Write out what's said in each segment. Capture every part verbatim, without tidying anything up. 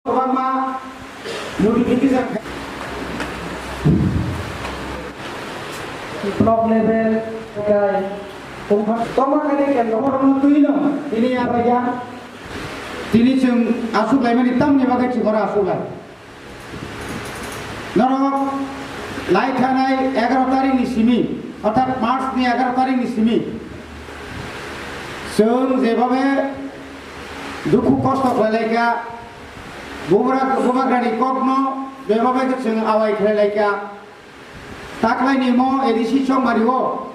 Kwbangma notification block level, tongma khe kendro borokno twi no tini ya bai ya. Tini chwng aswk laimani tamni bagwi chwng oro aswk lai. Norok lai thanai egaroh tarikh ni simi, orthat March ni egaroh tarikh ni simi chwng jebhabe dukhu kosto khlai lai kha, Bubagra-, Bubagrani kokno bebhabe chwng awai khlai lai kha. Taklaini mo A D C Chongmari o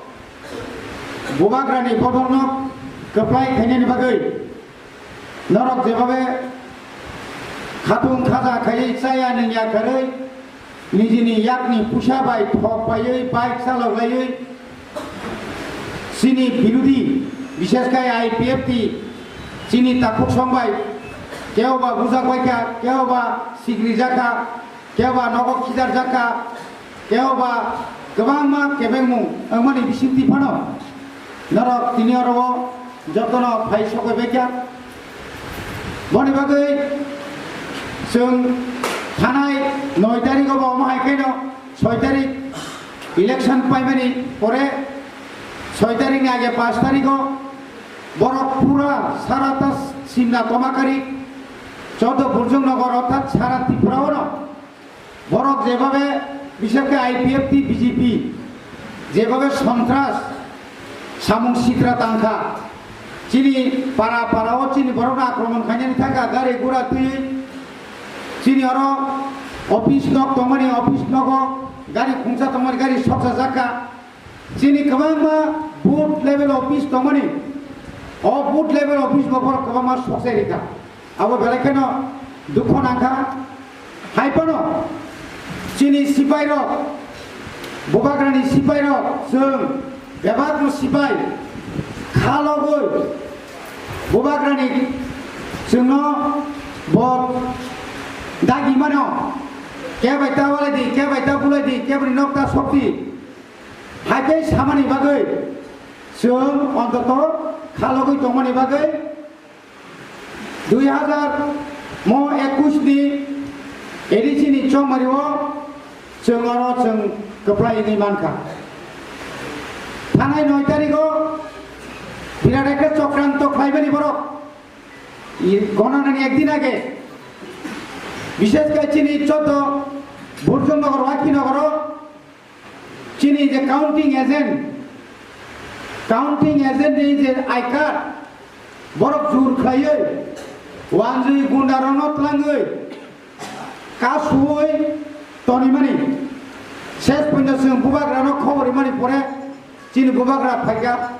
Bubagrani bodolno kwplai khainani bagwi norok jebhabe khatung khaja khaiwi chaya nungya kharwi nijini yakni puisa bai thok paiwi bike chaloklaiwi chini birodi, bishesh khai I P F T chini takhuk song bai kebo ba bujak bai kha, kebo ba sikri jak kha, kebo ba nogo khijar jak kha, kebo ba kwbangma kebengmung wngmani bisingtwi phano norok tini oro o jotono phai sokoi bai kha. Boni bagwi chwng thanai noi tarikh o bo omo hai khe no soi tarikh election paimani pore soi tarikh ni age panch tarikh o borok pura sara ta Simna Komakari, Chaudo Burjung Nagar orthat sara Tripura o no borok jebhabe, bishesh khe I P F T, B J P, jebhabe sontras samung sitra tangkha, chini para para o chini borokno akromon khainani thangkha, gari gura twiwi chini oro office nok tongmani, office nogo gari khungsa tongmani, gari soksa jakha. Chini kwbangma booth level office tongmani, o booth level office bo borok kwbangma soksai rikha. Abo belai kheno dukho nangkha. Hai phano chini sipai rok, Bubagrani sipai rok, chwng bebakno sipai khalogwi Bubagrani chwngno bo dagi mano, kebai ta walai di, kebai ta bulai di, keboni nok ta sok di. Hai khe samani bagwi chwng ontoto khalogwi tongmani bagwi dui hazar mo ekush ni A D C ni chongmari o chwng oro chwng kwplai wngwi mankha. Thanai noi tarikh o birat ekta chokranto khlaimani borok. I gonanani ekdin age, bishesh khe chini chaudo Burjung Nagar, Wakhi Nagar o chini je counting agent, counting agent ni je I card, borok jur khlaiwi, wanjwi gunda rokno twlangwi, kasuwi tonimani. Ses puino chwng Bubagrano khobor rimani pore chini Bubagra phaikha.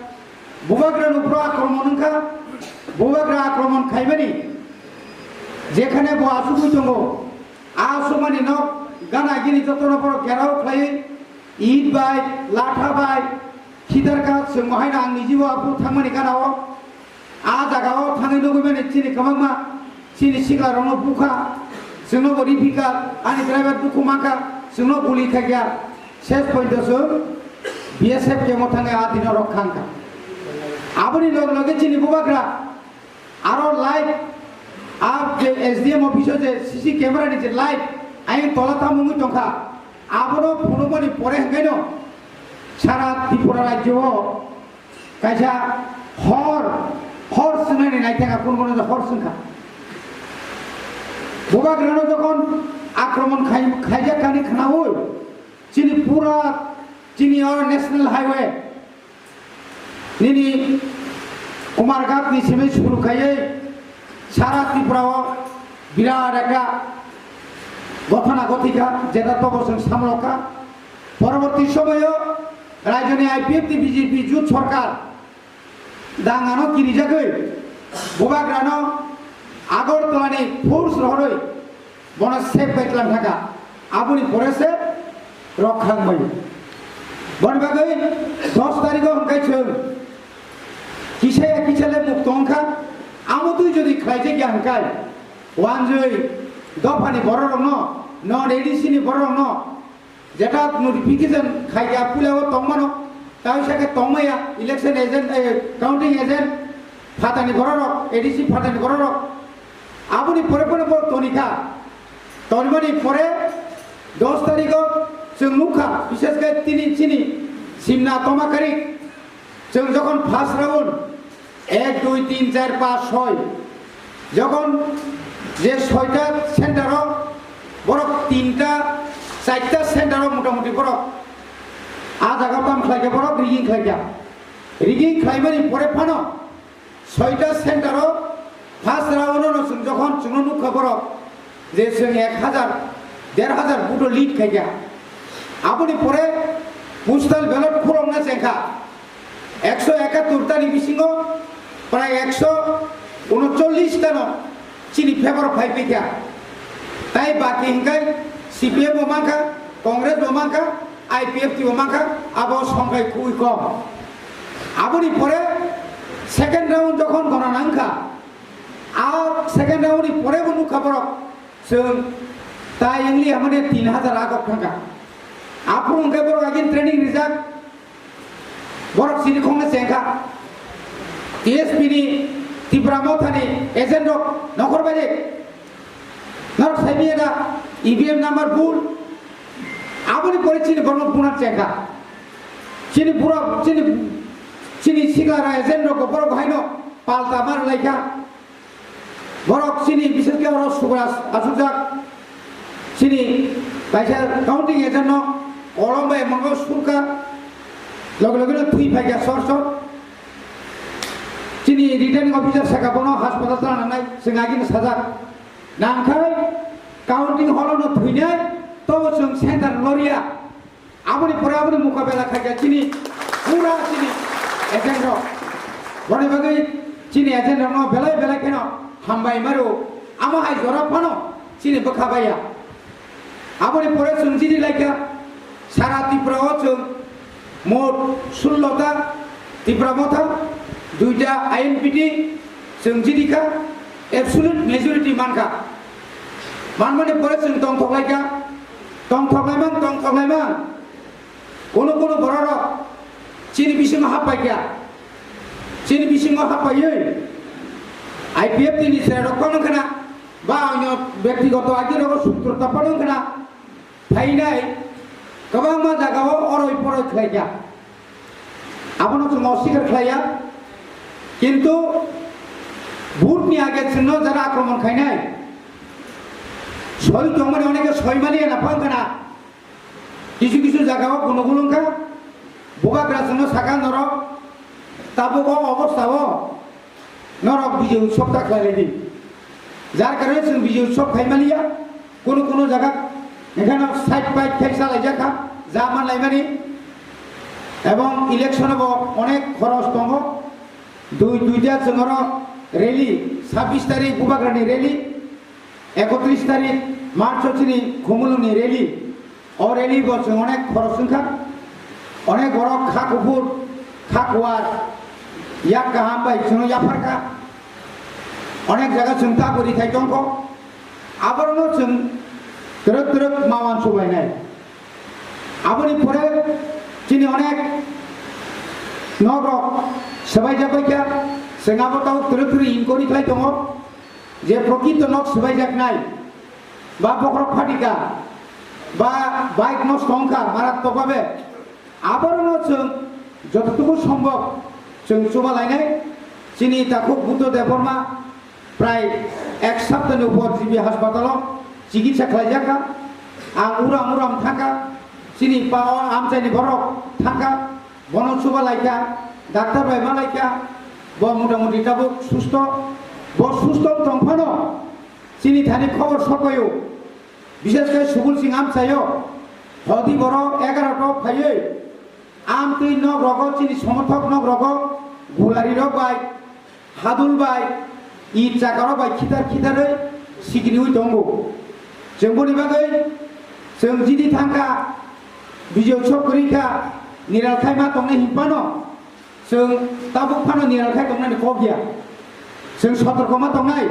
Bubagra nukro akromon wngkha, Bubagra akromon khaimani, jekhane bo achugwi tongo, a asukmani nok gana gini jotono borok gherao khlaiwi, it bai, latha bai, khitarkha, chwngno haino ang nijibo aphuru thangmani gana o, a jaga o thangwi nugwi mani chini kwbangma, chini sikla rokno bukha, chwngno bo riphikha, ani driver dukhu mankha, chwngno guli khaikha. Ses pointo chwng B S F camp o thangwi a dino rok khangkha. Aboni log loge chini Bubagra aro live a je S D M office o je C C camera ni je live ayang tola tamungwi tongkha. Abono phunukmani pore hwnkhaino sara Tripura rajyo o kaisa hor, hor swngnani naithaka, kun kun hor swngkha. Bubagrano jokhon akromon khai-, khaijak kani khnaui, chini pura, chini o National Highway nini Kumarghat ni simi suru khaiwi sara Tripura o birat ekta gothana gothikha, jeta tobo chwng samlokha. Poroborti somoyo rajyoni I P F T B J P jut sorkar dangano kirijagwi Bubagrano Agartala ni force rohorwi bono safe bai tlang thangkha, aboni pore se rok khang bai. Boni bagwi dos tarikh o hwnkhe chwng kisa ya kisa le mukto wngkha, amo twi jodi khlaijak ya hwnkhe wanjwi dophani bororokno, non A D C ni bororokno jeta notification khaikha puila o tongmano, tei sakhe tongmaya election agent, eh, counting agent, phatani bororok, A D C phatani bororok, Aboni pore pore bo tonikha. Tonimani pore dos tarikh o chwng nukha, bishesh khe tini chini Simna Tomakari chwng jokhon first round ek, dui, tin, char, panch, soi, jokhon je soita center o borok tinta, charta center o motamuti borok a jaga tam khlaikha, borok rigging khlaikha. Rigging khlaimani pore phano soita center o first round o no chwng jokhon chwngno nukha borok je chwng ek hajar, der hajar vote o lead khaikha. Aboni pore postal ballot khulokna chengkha. Ekso ekattor tani bisingo prai ekso unochollis tano chini favor phai phaikha. Tai baki hinkai C P M bo mankha, Congress bo mankha, I P F T bo mankha, abo songkai khubui kom. Aboni pore second round jokhon gona nangkha, a second round ni pore bo nukha borok chwng tai wngli hamani tin hajar agok thangkha. Aphuru hwnkhe borok again training rijak. Borok chini khongno chengkha. T S P ni Tipra Mothani agent rok nokhor bai de. Norok saimanya da E V M number bul. Aboni pore chini borok bunan chengkha. Chini borok chini chini sikara agent rok borok haino palta mar laikha. Borok chini bisingke oro sugra asukjak. Chini kaisa counting agent no kolom bai mongo surka. Loge loge no twi phaikha sor sor. Chini returning officer saka bono hospital tana nangnai, chwng agini sajak. Nangkhai counting hall no thwinai, tobo chwng center loria. Aboni pore aboni mukabela khaikha chini pura chini agent rok. Boni bagwi chini agent rokno belai belai kheno hambai maro. Amo hai jora phano chini bwkha baiya. Aboni pore chwng jidi laikha sara Tripura o chwng mot sullo ta Tipra Motha, duita I N P T, chwng jidikha, absolute majority mankha. Manmani pore chwng tongthok laikha, tongthok laimang, tongthok laimang. Kono kono bororok chini bisingo happaikha, chini bisingo happaiwi I P F T ni chwrairok phano khna ba onyo bektigoto agirogo sutrota phano khna phainai kwbangma jagao oroi poroi khlaikha. Abono chwng oswikar khlaiya, kintu vote ni age chwngno jara akromon khainai soi tongmani oneke soi maliya na phang khna. Kisu kisu jagao gunu gunu wngkha, bubagra chwngno saka norok tabuk o obostao norok Bijay Utsav ta khlai laidi. Jar karone chwng Bijay Utsav khai maliya, kunu kunu jaga ekhano side by side khe chalaijak kha, ja manlaimani. Ebong election bo onek khoros tongo, dui duita chwng oro rally, sabbish tarik bubagrani rally, ekotris tarik March o chini Khumulwngni rally. O rally bo chwng onek khoros wngkha, onek borok kha kuphur, kha kuar, yak kaham bai chwngno yapharkha, onek jaga chwng tabuk rithai tongkho, aborokno chwng twrwk twrwk ma uansuk lainai. Aboni pore chini onek nokrok swbaijak baikha, chwng abo tabuk twrwk twrwk inquiry khlai tongo. Je prokrito nok swbaijaknai, ba bokhorok phatika, ba bike nosto wngkha marattok babe, aborokno chwng jototuku sombhob chwng chuba lainai. Chini takhuk Buddho Debbarma prai ek saptani upor G B haspatalo chikitsa khlaijakha. Ang uram uram thangkha, chini pa o amchaini borok thangkha. Bono chuba laikha, doctor bai ma laikha, bo motamuti tabuk susto, bo susto tong phano chini thani khobor sokoyo, bishesh khe Subul Singh amchaio, hodi borok egaroto phaiwi, amtwi nok rogo chini somothok nok rogo gulari rok bai, hadul bai, it chakarok bai khitar khitarwi sikiriwi tongo. Chwng boni bagwi chwng jidi thangkha, Bijay Utsav kwrwi kha, niral khai ma tongnai hinphano chwng tabuk phano niral khai tongnani kok ya. Chwng sotorko ma tongnai,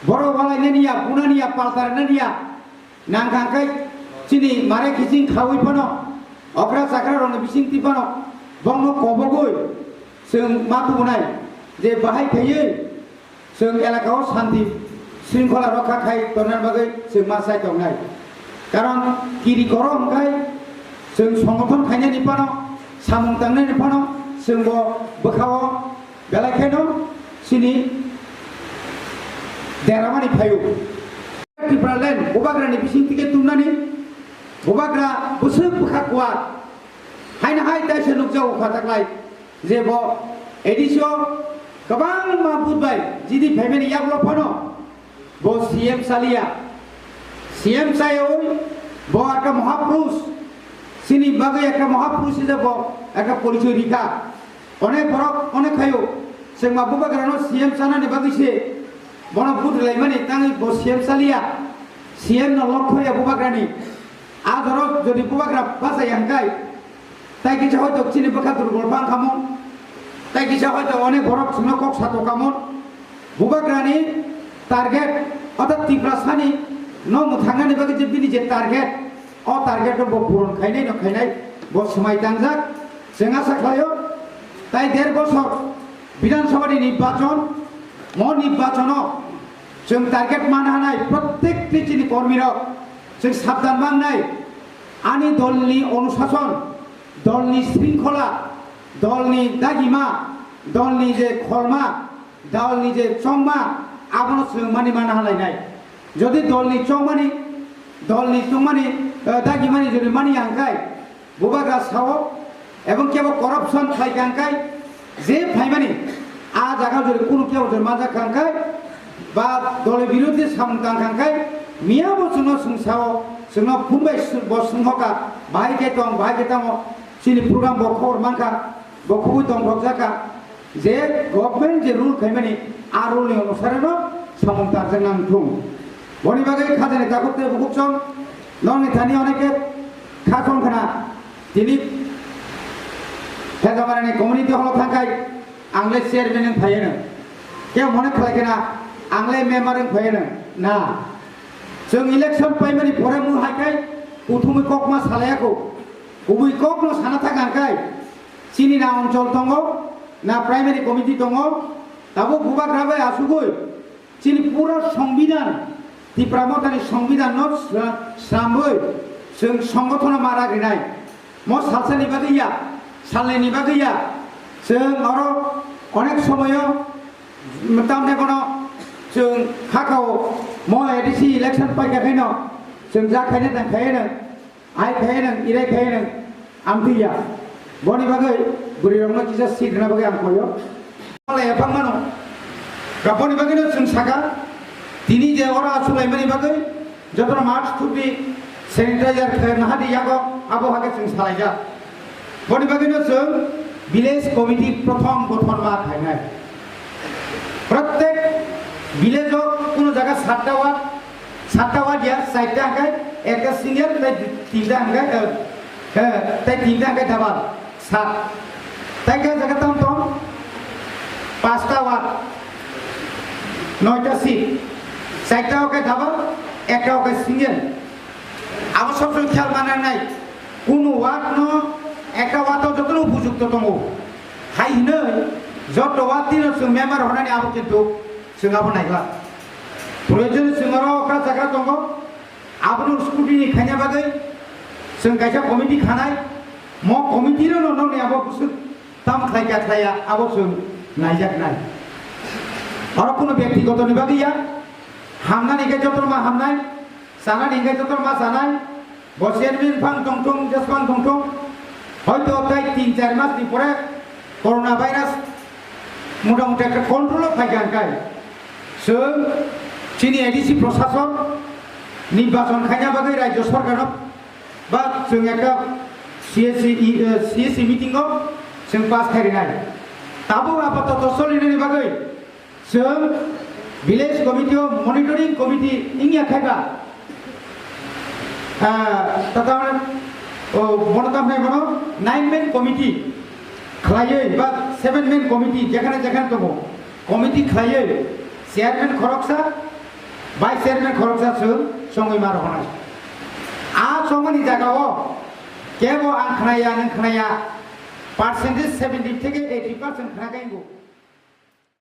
borok walainani ya, bunani ya, paltaranani ya. Nang kha khe chini mare khiching khaui phano, okra chakra rokni bising twi phano, bongno kobogwi chwng ma tubunai je bahai khaiwi chwng elaka o santi Shringkhola rokha khai tongna bagwi chwng ma sai tongnai. Karon kiri koro hwnkhe chwng songothon khainani phano, samung tangnani phano chwng bo bwkhao belai kheno chini deramani phaio. Tipraland bubagrani bising ticket tumnani bubagra bwswk bwkha kuat. Haino hai taisa nukjago kha taklai je bo A D C o kwbangma budbai jidi phaimani yaklo phano bo C M chaliya. C M chayawi bo ekta mahapurush, chini bagwi ekta mahapurush hisabe bo ekta porichoy rikha. Onek borok onek khayo, chwngma bubagrano C M chanani bagwi se bono vote rwlaimani tangwi bo C M chaliya, C M no lokho ya bubagrani. A jora jodi bubagra bachai hwnkhe, tai kisa hoito chini bwkha durbol bang khamung, tai kisa hoito onek borok chwngno kok satok kamung. Bubagrani target, orthat Tiprasani no mwthangnani bagwi je bini je target, o target no bo puron khainai no khainai bo swmai tangjak. Chwng asa khlaio, tai der bosor Bidhan Sabha ni nirbachon, mo nirbachono chwng target man hanai prottek ti chini kormi rok chwng sabdan mangnai. Ani dolni onusason, dolni sringkhola, dolni dagima, dolni je kholma, dolni je chongma, abono chwng mani mana halainai. Jodi dolni chongmani, dolni chongmani, eh, dagimani jodi mani ya hwnkhe, bubagra sao, ebong kebo corruption khlai ka hwnkhe, je phaimani, a jaga jodi kunu kebo jodi manjak ka hwnkhe, ba dole birodhi samung tang ka hwnkhe, miya bo chwngno swng sao, chwngno phunbai bo swngkha, bahai khe tong, bahai khe tamo, chini program bo khobor mankha, bo khubui tongthokjak kha. Je government je rule khaimani, a rule ni onusare no samung tarjak nang thung. Boni bagwi khajani takhuk tei bukhuk chong, nokni thani oneke kha chong khna, tini Hejamarani community hall thangkhai, ang le chairman wng phaiya nang. Kebo mone khlai khna, ang le member wng phaiya nang. Na. Chwng election paimani pore mung hai khai, kuthumwi kokma salaiya kho. Kubui kokno sana thang ang khai. Chini na onchol tongo, na primary committee tongo, tabuk bubagra bai asugwi chini pura Songbidan, Tipra Mothani Songbidan no sra-, srambwi chwng songothono ma ragrinai. Mo salsani bagwi ya, salnaini bagwi ya, chwng oro onek somoyo tamne bono chwng hakao mo A D C election paikha khaino chwng ja khaina tang khaino. Ai khainang, irai khainang, amtwi ya. Boni bagwi bwrwi rokno kisa seat rwna bagwi ang koyo. Wala ephang mano. Ga boni bagwi no chwng saka, tini je oro achuk laimani bagwi, jotono mask thupdi, sanitizer khe nahadi yago, abo hake chwng salaijak. Boni bagwi no chwng village committee prothom gothon ma khainai. Prottek village o kuno jaga satta ward, satta ward ya, satta hwnkhe ekta single, tei tinta hwnkhe, eh, eh, tei tinta hwnkhe double, sat. Tei khe jaga tong tong, pasta ward, noita seat, satta hwnkhe double, ekta hwnkhe single. Abo sob somoi kheyal mananai, kuno ward no ekta ward o jotono upojukto tongo. Hai hinoi joto ward tino chwng member honani abo kintu chwng abo naikha. Proyojon chwng oro okra chakra tongo, abono scrutiny khaina bagwi chwng kaisa committee khanai, mo committee no nokni abo bwswk tam khlai kha khlaiya abo chwng naijaknai. Oro kuno byaktigotoni bagwi ya, hamnani khe jotono ma hamnai, chanani hwnkhe joto ma chanai, bo chairman phang tongthung, jesphang tongthung, hoito tai tin char mas ni pore corona virus motamuti ekta control o phai kha hwnkhe, chwng chini A D C prosason nirbachon khaina bagwi rajyo sorkar no ba chwng ekta C S C, eh, C S C meeting o chwng pass khai rinai. Tabuk apatoto solinani bagwi Chwng village committee o monitoring committee wngya khai ba, ah, tatamani, o, bono tamni bono nine man committee khlaiwi ba seven man committee jekhane jekhane tongo, committee khlaiwi chairman khoroksa, vice chairman khoroksa chwng chongwi ma rohornai. A chongmani jagao kebo ang khnaya, nwng khnaya, percentage seventy theke eighty percent khna khe wngo.